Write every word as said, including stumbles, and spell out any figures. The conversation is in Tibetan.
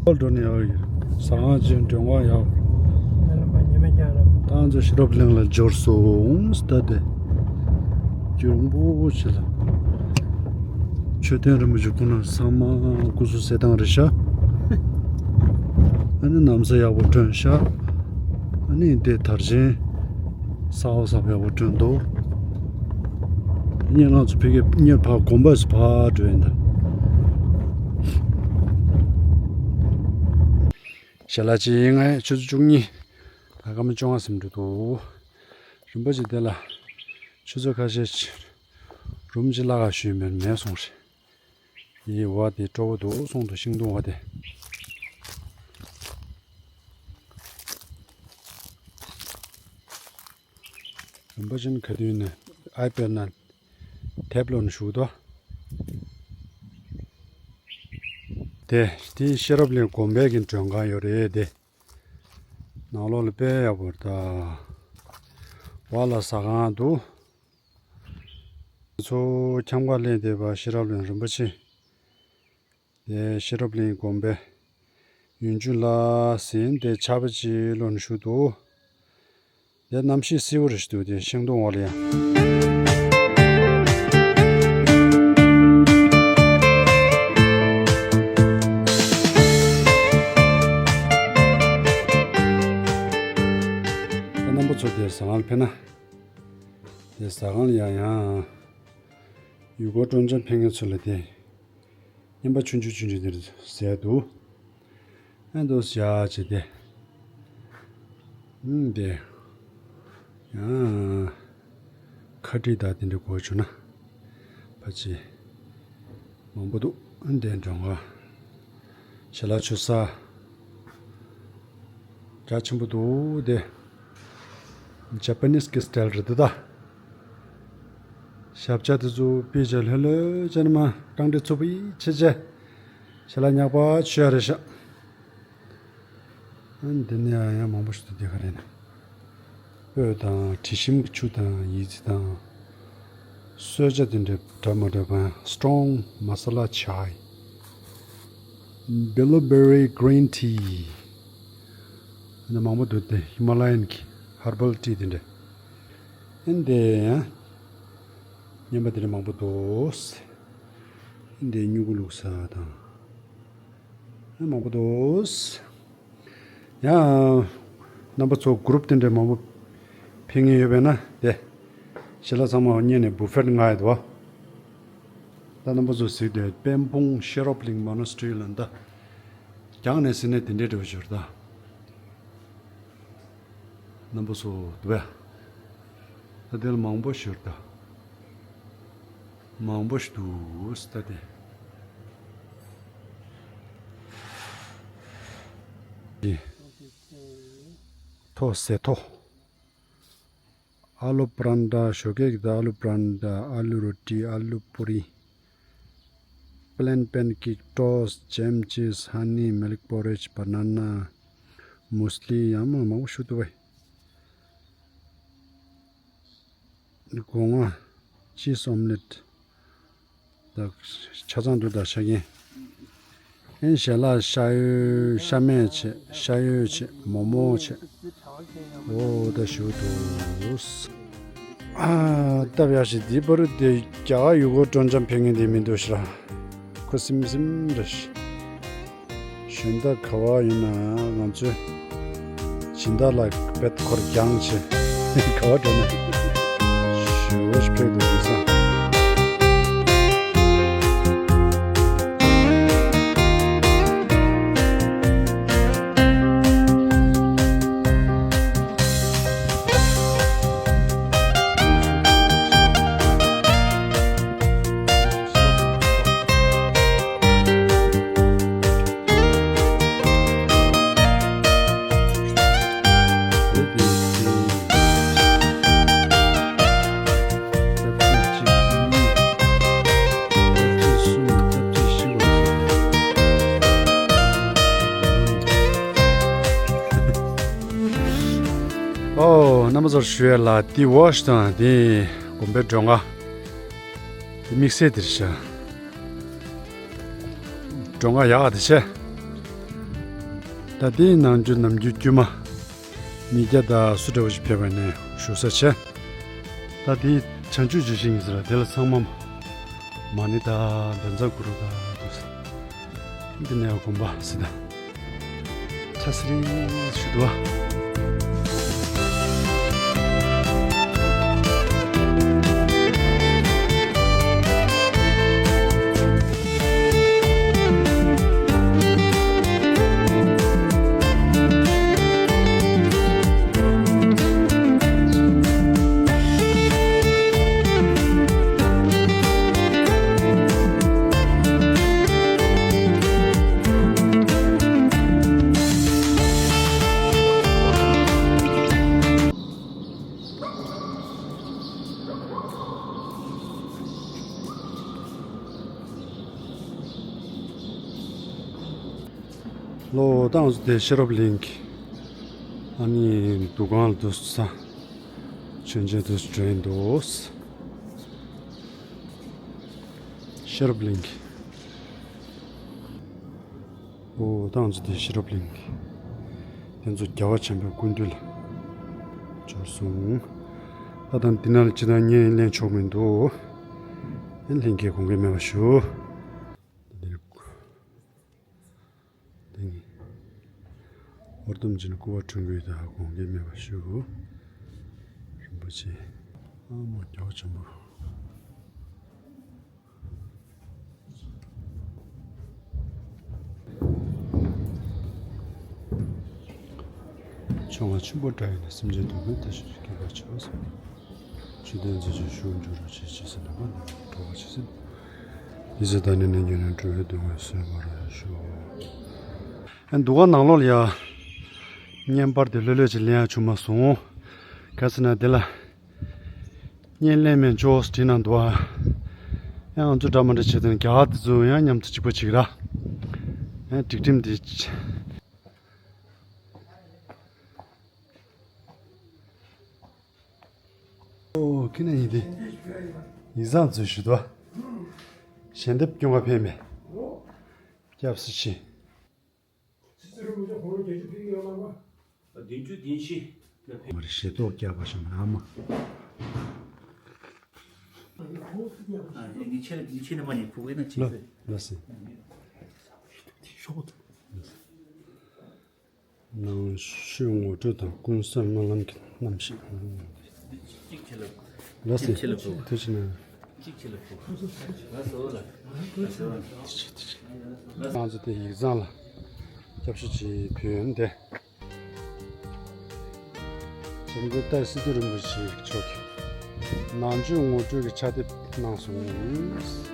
འགྲོ་ནས་ཡག་ཡོད། ཟ་ཁང་ཅན་མགྲོན་ཁང་ཡག་ད་ང་ཚོ་ཤེས་རབ་གླིང་ལ་འབྱོར་སོང་། ད་དེ་རྒྱུན་པོ་ཆེ་ལ། མཆོད་རྟེན་རིན་པོ་ཆེ་ཁོ་ན་ཚང་མ་སྐུ་གཟུགས་གསལ་ཐང་རེད་ཤག་ཨ་ནི་གནམ་ས་ཡག་པོ་སྒྲོན་ཤག་ཨ་ནི་དེ་དར་ཆེན་ས་འོག་ས་ཡག་པོ་སྒྲོན་འདུག་སྙན་ང་ཚོ་ཕ་གི་སྙན་ཕ་དགོན་པ་སུ་ཕ་འགྲོ་ཡིན་ད། ཞལ་ལག་ཅིག་ཡིན་ངས་ཆུ་ཚོད་བཅུ་གཉིས། ད་སྐར་མ་བཅོ་ལྔ་ཟིན་འགྲོ་འདུག་རིན་པོ་ཆེ་དེ་ལ་ཆུ་ཚོད་ཁ་ཤས་ཅིག་རུམ་གྱི་བརླག་ག་ཞུས་མེད་མེད་སོང་རེད། ཡི་བ་དེ་སྤྲོ་བོ་འདུག་སོང་འདུག་ཤིང་སྡོང་བ་དེ། རིན་པོ་ཆེ་ཁ་ཐུན་ནས་ཨའི་པེ་ན་དེབ་ལོན་ཞུ་དོ། དེ་དེ་ཤེས་རབ་གླིང་དགོན་པའི་གི་མགྲོན་ཁང་ཡོད་རེད་དེ། ནང་ལོགས་ལ་དཔེ་ཡག་པོ་རེད་ད། བ་ལ་ཟ་ཁང་འདུག་ཚོ་འཁྱམ་ག་ལེན་བསྡད་པ་ཤེས་རབ་གླིང་རིན་པོ་ཆེ། དེ་ཤེས་རབ་གླིང་དགོན་པའི་ཡུལ་ཆུ་ལ་ཟིན་དེ་ཆར་པ་ཅིག་ལོན་ཞུ་འདུག་དེ་གནམ་གཤིས་བསིལ་བོ་རེ་ཞིག་འདུག་དེ་ཤིང་སྡོང་འོག་ལ་ཡང་། ད་རྣམ་པ་ཚོ་དེ་ཟ་ཁང་ལ་ཕེབས་ན། དེ་ཟ་ཁང་ལ་ཡང་ཡང་ཡུལ་སྐོར་སྤྲོ་འཆམ་ཕེབས་མཁན་ཚོ་ལ་དེ་རྔན་པ་ཆུང་ཆུང་ཆུང་ཆུང་དེ་རུ་ཟས་འདུག་ཨ་འདུག་བྱ་བྱེད་དེ། ཨུམ་དེ། ཡང་། ཁ་དཀྲིས་དང་དེ་འདྲ་དགོས་བྱུང་ན། ཕ་ཆེ། མང་པོ་འདུག་ཨ་འདས་མགྲོན་ཁང་། ཞལ་ལག་མཆོད་ས། རྒྱ་ཆེན་པོ་འདུག་དེ། ཇ་པ་ནིས་ཀྱི་སི་ཊལ་རེད་འདུག་ད། ཞབས་བཅགས་དེ་ཚོ་དཔེ་ཆ་ལྷོད་ལྷོད་བྱས་ནས་མ་རྐང་འདྲེ་ཚུགས་པའི་ཆེ་ཆེ། ཞལ་ལག་ཉག་པ་མཆོད་ཡ་རེད་ཤག་ཨ་འདི་ནས་ཡང་མང་པོ་ཞིག་འདུག་དེ་ག་རེད་ན། སྤོས་དང་དྲི་ཞིམ་གྱི་ཆུ་དང་ཡི་ཙི་དང་། གསོལ་ཇ་དེ་འདྲ་འདྲ་མ་འདྲ་བ་strong masala chai blueberry green tea ཨ་ནི་མང་པོ་འདུག་དེ་Himalayan གི་herbal tea དེ་འདྲ། ཨ་འདི་ཡང་རྔན་པ་དེ་འདྲ་མང་པོ་འདུག་ཨ་འདི་སྨྱུ་གུ་བླུགས་ས་དང་། ཨ་མང་པོ་འདུག་ཡང་། རྣམ་པ་ཚོ་གུ་རུབ་དེ་འདྲ་མང་པོ་ཕེབས་མཁན་ཡོད་པས་ན་དེ། ཞལ་ལག་ཚང་མ་གཉེར་ནས་བུ་ཕེཊ་མངགས་ཡོད་དོ། ད་རྣམ་པ་ཚོ་གཟིགས་དེ་པད་སྤུངས་ཤེས་རབ་གླིང་མོ་ན་སི་ཊི་རི་ལ་འདི། རྒྱང་ནས་ཟིན་ནས་དེ་འདྲའི་འདྲ་བོ་ཞིག་རེད་ད། རྣམ་པ་ཚོ་འདུག་བས། ད་དེ་ལ་མང་པོ་ཞིག་རེད་ད། མང་པོ་ཞིག་འདུག་ད་དེ། ཐོ་ཟེ་ཐོ། ཨ་ལུ་པ་རན་ཏྲ་ཞོགས་ཀས་ཀྱི་ད་ཨ་ལུ་པ་རན་ཏྲ། ཨ་ལུ་རོ་ཊི། ཨ་ལུ་པུ་རི། plain pancake, toast, jam, cheese, honey, milk porridge, banana, muesli ཡང་མ་མང་པོ་ཞིག་འདུག་བས། སྒོ་ང་། cheese omelette། ད་ཆ་ཚང་འདུག་ད་ཆ་རྐྱེན། ཨེན་ཞལ་ལག་ཤ་ཡོད་ཤ་མེད་བྱས་ཤ་ཡོད་བྱས་མོག་མོག་བྱས། འོ་ད་ཞུ་འདུག་ཨ་སྟབས་ཡག་ཞིག་འདི་བར་དུ་རྒྱ་གར་ཡུལ་སྐོར་སྤྲོ་འཆམ་ཕེབས་མཁན་དེ་མི་འདུག་ཤི་ར། ཁུ་སིམ་སིམ་རེད་ཤི། གཞན་དག་ག་བ་ཡིན་ན་ང་ཚོས་སྦྱིན་བདག་ལ་བེད་ཁོར་རྒྱང་ཆེ་ག་བ་འགྲོ་ན་ཞུ་བ་ཞིག་ཕེབས་འདུག་ཟེར། ཨོ། རྣམ་པ་ཚོར་ཞུ་ཡས་ལ་འདི་ཝོ་ཤི་ཊོན་འདི་དགོན་པའི་མགྲོན་ཁང་། འདི་དམིགས་བསལ་འདིར་ཤ། མགྲོན་ཁང་ཡག་ག་འདི་ཆེ། ད་དེའི་ནང་ཆོས་ནམ་རྒྱུན་དཀྱུས་མ་ཉིས་བརྒྱ་དང་སུ་འདྲ་བ་ཞིག་ཕེབས་པ་ནས་བཞུགས་ས་བྱས། ད་དེའི་བྱང་ཆུབ་ཡིད་བཞིན་ཡིན་ཟེར་བ་དེ་ལ་ཚང་མ་མ་ཎི་དང་བཛྲ་གུ་རུ་དང་འདུག་འདི་ནས་དགོན་པ་ཟེར་ད། ཁྲ་སི་རི་ཞུ་དུ་བ། ལོ་ཏང་ཙུ་དེ་ཤེས་རབ་གླིང་གི་ཨ་ནི་འདུ་ཁང་ལ་འདུག་ས། མཆོད་མཇལ་དུ་འགྲོ་ཡིན་འདུག་ཤེས་རབ་གླིང་གི། ཨོ་ཏང་ཙུ་དེ་ཤེས་རབ་གླིང་གི། དེ་ཚོ་རྒྱལ་བ་བྱམས་པའི་སྐུ་མདུན་ལ་འབྱོར་སོང་། ད་དང་འདི་ན་ལ་ཅི་དང་བརྙན་ལེན་ཆོག་མི་འདུག་ཨེ་ལྷན་རྒྱས་དགོངས་འགལ་མེད་པ་ཞུ། དེ་ནི། ཧོར་དམ་ཅན་སྐུ་པར་འཁྲུངས་སྐུའི་དག་དགོངས་འགལ་མེད་པ་ཞུ། རིན་པོ་ཆེ། ཨ་མ་རྒྱལ་བ་བྱམས་པ། ཆོ་ག་ཆེན་པོ་འདྲ་ཡིན་ན་སེམས་ཅན་སྡུག་བསྔལ་མཐའ་བཞི་ལས་སྐྱོབ་པར་བྱའོ། ཆོས་དོན་མཛད་ཕྱིར་བཞུགས་འགྱུར་རོ་ཞེས་བྱས་ཟིན་ན་མ་ནི་གྲོགས་པ་བྱས་ཟིན། ཡིད་ཟེར་ད་ནི་ནི་ཉོན་ནས་འགྲོ་བའི་སྡུག་བསྔལ་སེལ་བར་ཤོག་ཨ་འདུ་ཁང་ནང་ལོགས་ལ་ཡ། བརྙན་པར་དེ་ལྷོད་ལྷོད་ཅིག་ལེན་ཡ་བྱུང་མ་སོང་། ག་ཟེར་ན་དེ་ལ། བརྙན་ལེན་མེད་འཇོག་བྲིས་གནང་འདུག་ཨ། ཡང་ང་ཚོ་འདྲ་མ་འདྲ་བྱས་དེ་ནི་རྒྱ་གར་དེ་ཚོ་ཡང་མཉམ་དུ་གཅིག་པ་གཅིག་ར། ཡང་སྒྲིག་ཁྲིམས་དེ། ཨོ་ཁྱེད་ནས་ཡིན་ཏེ། ཡིག་ཚང་འཛུལ་ཞུ་དོ། ཞལ་འདེབས་སྐྱོང་བ་ཕེབས་མེད། སྐྱབས་སུ་མཆི། བདུན་ཅུ་བདུན་བཞི་ལ་ཕེབས། མར་ཞེ་ཏོག་བཀྱག་པ་ཞིག་མ་མ། ཨ་ནི་ཆེ་ལ་ཆེ་ལ་མ་ཉེ་ཕུག་ཨེ་ན་ཆེ། ལ་ལ་སི། ཤོག་ནང་ཆོས་ངོ་སྤྲོད་དང་ཀུན་གསལ་སྨོན་ལམ་གྱི་རྣམ་བཤད། གཅིག་ཆེ་ལ། ལ་སི། ཆེ་ལ་ཕུག་ཐུགས་ཆེ་ན། གཅིག་ཆེ་ལ་ཕུག་ལ་སོ་ལ། ལ་སོ། ང་ཚོ་དེ་ཡིག་ཚང་ལ་སྐྱབས་ཞུ་ཅིག་ཕུལ་ཡོད་དེ། ཇོ་མགོན་ཏཱ་སི་ཏུ་རིན་པོ་ཆེ་མཆོག་གིས་ནང་ཆོས་ངོ་སྤྲོད་ཀྱི་ཕྱག་དེབ་གནང་སོང་།